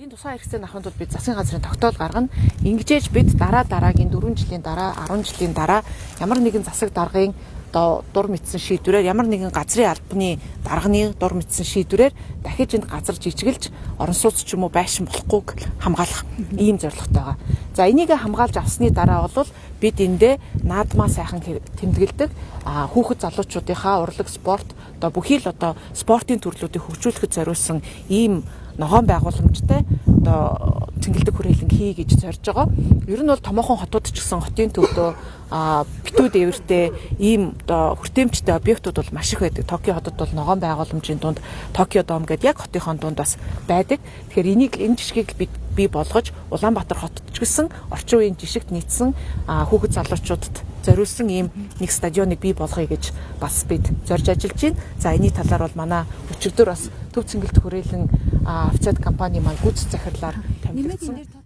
Энэ тусгай хэрэгцээнд авахын тулд бид засгийн газрын тогтоол гаргана. Ингэжээж бид дараа дараагийн 4 жилийн дараа, 10 жилийн дараа ямар нэгэн засаг даргын одоо дур мэдсэн шийдвэрээр, ямар нэгэн газрын албаны дарганы дур мэдсэн шийдвэрээр дахиж энд газар жижигэлж орон сууц ч юм уу байшин болохгүйг хамгаалах ийм зорилготой байгаа. За, энийг хамгаалж авсны дараа бол бид эндээ наадмаа сайхан тэмдэглэдэг, хүүхэд залуучуудынхаа урлаг, спорт, одоо бүхий л одоо спортын төрлүүдийг хөгжүүлэхэд зориулсан ийм ногоон байгууламжтай одоо цэнгэлдэх хүрээлэн хий гэж зорж байгаа. Ер нь бол томоохон хотууд ч гэсэн хотын төвдөө битүү дээвэртэй ийм одоо хүртээмжтэй объектууд бол маш их байдаг. Токио хотод бол ногоон байгууламжийн дунд Токио Дом гэдэг яг хотынхон дунд бас байдаг. Тэгэхээр энийг, энэ жишгийг бид бий болгож, Улаанбаатар хотод ч гэсэн орчин үеийн жишгт нийцсэн, хүүхэд залуучуудад зориулсан ийм нэг стадионыг бий болгоё гэж бас бид зорж ажиллаж байна. За, энэний талаар бол манай өчигдөр бас Төв цэнгэлдэх хүрээлэн официал компани маань гүйцэтгэх захирлаар томилогдсон.